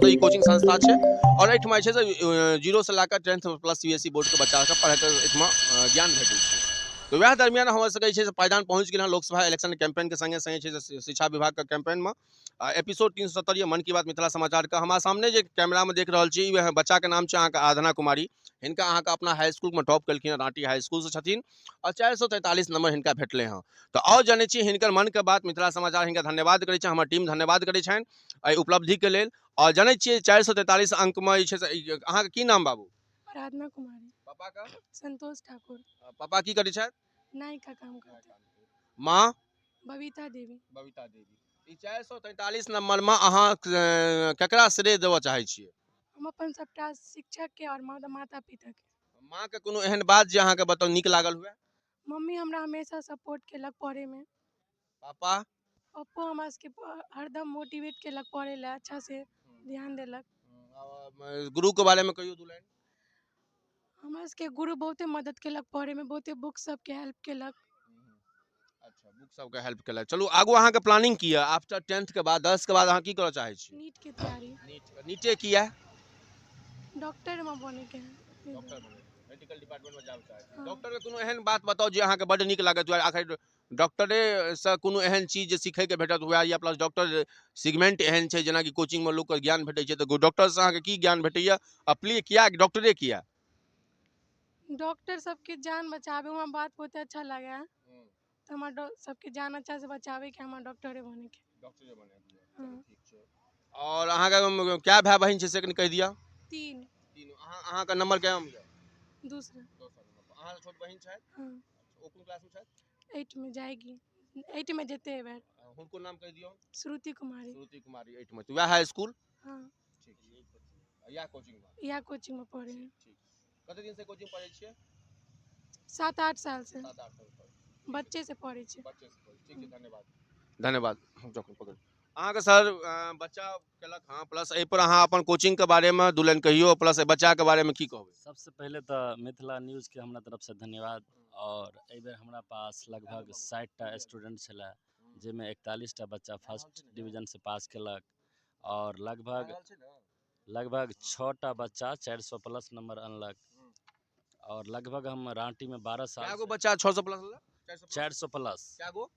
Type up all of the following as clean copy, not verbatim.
मतलब ई कोचिंग संस्था छै आओर एहिठमा जे छै से जीरोसँ लए कऽ tenth plus C B S E बोर्डके बच्चाके पढ़ैके एहिठमा ज्ञान भेटै छै। तऽ वएह दरमियान हमर सबके जे छै से पायदान पहुँच गेल हँ लोकसभा इलेक्शन कैंपेनके सङ्गे सङ्गे छै से शिक्षा विभागके कैंपेनमे। एपिसोड 370 यऽ मन की बात मिथिला समाचारके। हमरा सामने जे कैमरामे देख रहल छी वएह बच्चाके नाम छै अहाँके आराधना कुमारी। हिनका अहाँके अपना हाई स्कूलमे टॉप केलखिन हँ, राँटी हाई स्कूलसँ छथिन आओर 443 नंबर हिनका भेटलै हँ। तऽ आओर जनै छी हिनकर मनके बात। मिथिला समाचार हिनका धन्यवाद करै छै, हमर टीम धन्यवाद करै छनि एहि उपलब्धिके लेल। आओर जनै छियै 443 अंकमे जे छै से अहाँके की नाम बाबू? आराधना कुमारी। पापा का? संतोष ठाकुर। पापा की करै छथि? नाई का काम करते हैं। माँ? बबीता देवी। बबीता देवी। ई 443 नंबरमे अहाँ ककरा श्रेय देबऽ चाहै छियै? हम अपन सबटा शिक्षक के और माता पिता के। माँ के कोनो एहन बात जे अहाँके बताउ नीक लागल हुए? मम्मी हमरा हमेशा सपोर्ट केलक पढ़े में। पापा? पप्पो हमरा सबके हरदम मोटिवेट केलक पढ़े ला, अच्छा से ध्यान देलक। गुरु के बारे में कहियो दू लाइन। हमरा सबके गुरु बहुते मदद केलक पढ़े में, बहुते बुक सबके हेल्प केलक। अच्छा, बुक सबके हेल्प केलक। चलू आगू अहाँके प्लानिंग की यऽ? आफ्टर 10th के बाद, 10 के बाद अहाँ की करऽ चाहै छी? नीट के तैयारी। नीट, नीटे किया? डॉक्टर में बने के है। डॉक्टर बने, मेडिकल डिपार्टमेंट में जाब चाहै छी। हाँ। डॉक्टर के कोनो एहन बात बताउ जे अहाँके बड्ड नीक लागत हुए, आखिर डॉक्टरे से कोनो एहन चीज जे सीखैके भेटत हुए, या प्लस डॉक्टर सेगमेंट एहन छै जेनाकि कोचिंगमे लोकके ज्ञान भेटै छै, तऽ डॉक्टरसँ अहाँके की ज्ञान भेटैया आ प्लीज किया डॉक्टरे किया? डॉक्टर सबके जान बचाबे, हमरा बात बहुते अच्छा लगे है, तऽ हमरा सबके जान अच्छा से बचाबे के, हमरा डॉक्टरे बने के। डॉक्टरे बने के। हाँ। ठीक छै। और अहाँके क्या भाई बहिन छै से कनि कहि दिअ। 3। 3। अहाँके नंबर क्या यऽ? दूसरा। दोसर नंबर। अहाँ छोट बहिन छथि? हाँ। ओ कोन क्लास में छथि? 8 में जाएगी, 8 में जेते एहि बेर। हुनको नाम कहि दियौ। श्रुति कुमारी। श्रुति कुमारी 8 में। वएह हाई स्कूल? हाँ। ठीक छै। इएह कोचिंग में? इएह कोचिंग में पढ़े हैं। ठीक। कते दिन से कोचिंग पढ़ै छियै? 7-8 साल से। 7-8 साल पढ़ै। बच्चे से पढ़ै छियै। बच्चे से पढ़ै। ठीक छै, धन्यवाद। धन्यवाद। जखन पकड़ अहाँके सर बच्चा केलक हँ, प्लस एहि पर अहाँ अपन कोचिंग के बारे में दू लाइन कहियौ, प्लस एहि बच्चा के बारे में की कहबै? सबसे पहिले तऽ मिथिला न्यूज़ के हमरा तरफ से धन्यवाद। और एहि बेर हमरा पास लगभग 60टा स्टूडेंट छलै, जाहिमे 41टा बच्चा फर्स्ट डिवीजन से पास केलक और लगभग 6टा बच्चा 400 प्लस नंबर अनलक। और लगभग हम रांटी में 12 साल क्या गो बच्चा 600 प्लस अनलक? 400 प्लस। क्या गो?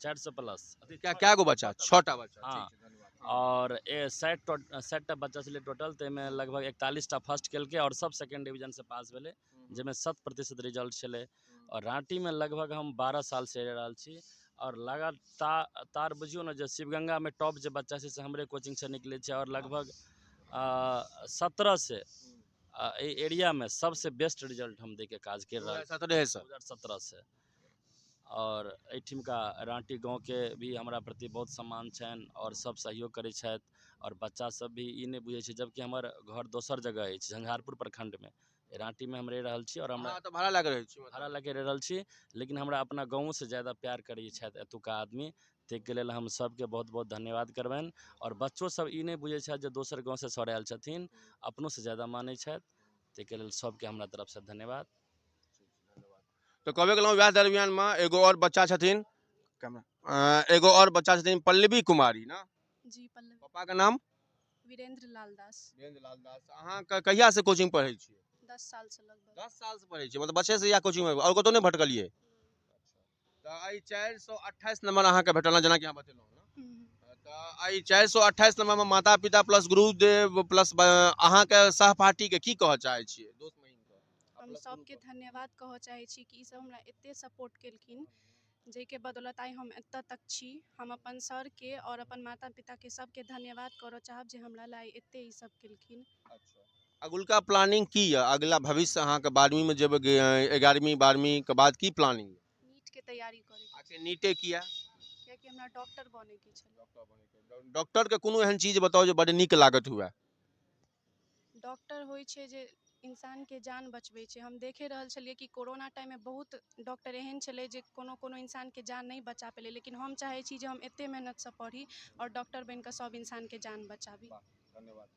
400 प्लस। क्या गो बच्चा? 6टा बच्चा। हाँ। ठीक छै, धन्यवाद। और ए 60टा बच्चा छलै टोटल, ताहिमे लगभग 41टा फर्स्ट केलकै और सब सेकेंड डिवीजन से पास भेलै, जाहिमे 100% रिजल्ट छलै। और रांटी में लगभग हम 12 साल से रहि रहल छी और लगातार बुझियौ ने जे शिवगंगा में टॉप जे बच्चा छै से हमरे कोचिंग से निकलै छै। और लगभग 17 से एहि एरिया में सबसे बेस्ट रिजल्ट हम दैके काज करि रहल छी। 2017 से। 2017 से। और एहिठिमका राँटी गाँवके भी हमरा प्रति बहुत सम्मान छनि और सब सहयोग करै छथि। और बच्चा सब भी ई नहि बुझै छै, जबकि हमर घर दोसर जगह अछि, झंझारपुर प्रखंडमे, राँटीमे हम रहि रहल छी। और हमरा अहाँ तऽ भाड़ा लए कऽ रहै छी? भाड़ा लए कऽ रहि रहल छी, लेकिन हमरा अपना गाँवसँ ज्यादा प्यार करै छथि एतुका आदमी, ताहिके लेल हम सबके बहुत बहुत धन्यवाद करबनि। और बच्चो सब ई नहि बुझै छथि जे दोसर गाँवसँ सर आयल छथिन, अपनोसँ ज्यादा मानै छथि, ताहिके लेल सबके हमरा तरफसँ धन्यवाद। तऽ कहबे केलहुँ वएह दरमियानमे एगो और बच्चा छथिन, एगो और बच्चा छथिन पल्लवी कुमारी ना? जी पल्लवी। पापा के नाम? वीरेंद्र लाल दास। वीरेंद्र लाल दास। अहाँ कहिया से कोचिंग पढ़ै छियै? 10 साल से लगभग। 10 साल से पढ़ै छियै, मतलब बच्चे से इएह कोचिंग में, और कतौ नहि भटकलियै? तऽ एहि 428 नंबर अहाँके भेटल हँ, जेनाकि अहाँ बतेलहुँ ने। तऽ एहि 428 नंबर में माता पिता प्लस गुरुदेव प्लस अहाँके सहपाठी के की कहऽ चाहै छियै? दोस्त महीम के। हम सबके धन्यवाद कहऽ चाहै छी कि ई सब हमरा एते सपोर्ट केलखिन, जाहिके बदौलत आइ हम एतऽ तक छी। हम अपन सरके और अपन माता पिताके सबके धन्यवाद करऽ चाहब जे हमरा लए आइ एते ई सब केलखिन। अच्छा, अगुलका प्लानिंग की यऽ? अगला भविष्य अहाँके 12वीं में जेबै, 11वीं 12वीं के बाद की प्लानिंग? नीट के तैयारी करे। आखिर नीटे किया? कियाकि हमरा डॉक्टर बने के छलै। डॉक्टर बने के। डॉक्टर के कोनो एहन चीज बताउ जे बड नीक लागत हुए। डॉक्टर होइ छै जे इंसान के जान बचबै छै। हम देखे रहल छलियै कि कोरोना टाइम में बहुत डॉक्टर एहन छलै जे कोनो कोनो इंसान के जान नहि बचा पेलै, लेकिन हम चाहै छी जे हम एते मेहनत से पढ़ी और डॉक्टर बनि कऽ सब इंसान के जान बचाबी। धन्यवाद।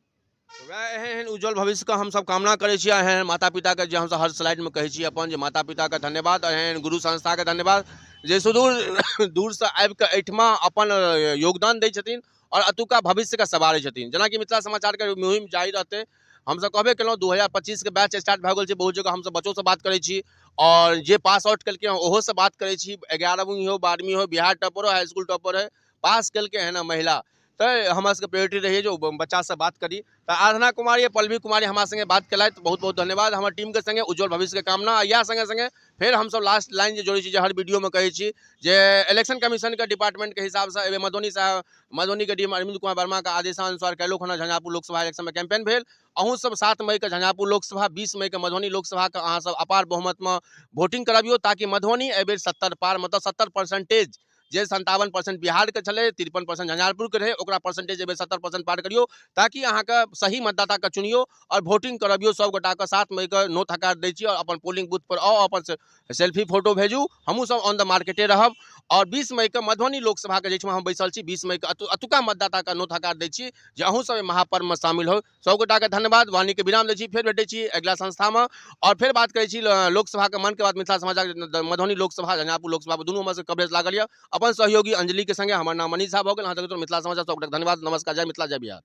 तऽ वएह एहन एहन उज्जवल भविष्यके हमसब कामना करै छी। एहन एहन माता पिताके जे हमसब हर स्लाइडमे कहै छी अपन जे माता पिताके धन्यवाद, एहन एहन गुरु संस्थाके धन्यवाद जे सुदूर दूरसँ आबिकऽ एहिठमा अपन योगदान दै छथिन आओर एतुका भविष्यके सवारै छथिन। जेनाकि मिथिला समाचारके मुहिम जारी रहतै, हमसब कहबे केलहुँ 2025के बैच स्टार्ट भऽ गेल छै। बहुत जगह हमसब बच्चोसँ बात करै छी आओर जे पास आउट केलकै हँ ओहोसँ बात करै छी। 11वीं हो, 12वीं हो, बिहार टॉपर हो, हाई स्कूल टॉपर हो, पास केलकै हँ महिला, तऽ हमरा सबके प्रायोरिटी रहैए जे ओ बच्चासँ बात करी। तऽ आराधना कुमारी, पल्लवी कुमारी हमरा संगे बात केलथि, बहुत बहुत धन्यवाद। हमर टीमके संगे उज्जवल भविष्यके कामना। आ इएह संगे संगे फेर हमसब लास्ट लाइन जे जोड़ै छी, जे हर वीडियोमे कहै छी जे इलेक्शन कमीशनके डिपार्टमेंटके हिसाबसँ एहिबेर मधुबनी साहब, मधुबनीके डी एम अरविंद कुमार वर्माके आदेशानुसार काल्हिओ खना झंझारपुर लोकसभा इलेक्शनमे कैंपेन भेल। अहूँ सब 7 मईके झंझारपुर लोकसभा, 20 मईके मधुबनी लोकसभाके अहाँ सब अपार बहुमतमे वोटिंग करबियौ, ताकि मधुबनी एहिबेर 70 पार, मतलब 70%, जे 57% बिहारके छलै, 53% झंझारपुरके रहै, ओकरा परसेंटेज एहिबेर 70% पार करियौ, ताकि अहाँके सही मतदाताके चुनियौ आओर वोटिंग करबियौ। सब गोटाके 7 मईके नोत हकार दै छी आओर अपन पोलिंग बूथ पर आउ, अपन सेल्फी फोटो भेजू, हमहूँ सब ऑन the मार्केटे रहब। आओर 20 मईके मधुबनी लोकसभाके जाहिठाम हम बैसल छी, 20 मईके अतुका मतदाताके नोत हकार दै छी जे अहूँ सब एहि महापर्वमे शामिल होउ। सब गोटाके धन्यवाद। वाणीके विराम दै छी, फेर भेटै छी अगिला संस्थामे आओर फेर बात करै छी लोकसभाके मन के बात मिथिला समाचार। मधुबनी लोकसभा, झंझारपुर लोकसभा दुनू हमर सबके कवरेज लागल यऽ। अपन सहयोगी अंजलिके संगे हमर नाम मनीष झा भऽ गेल। अहाँ देखैत रहू मिथिला समाचार। सब गोटाके धन्यवाद, नमस्कार, जय मिथिला, जय बिहार।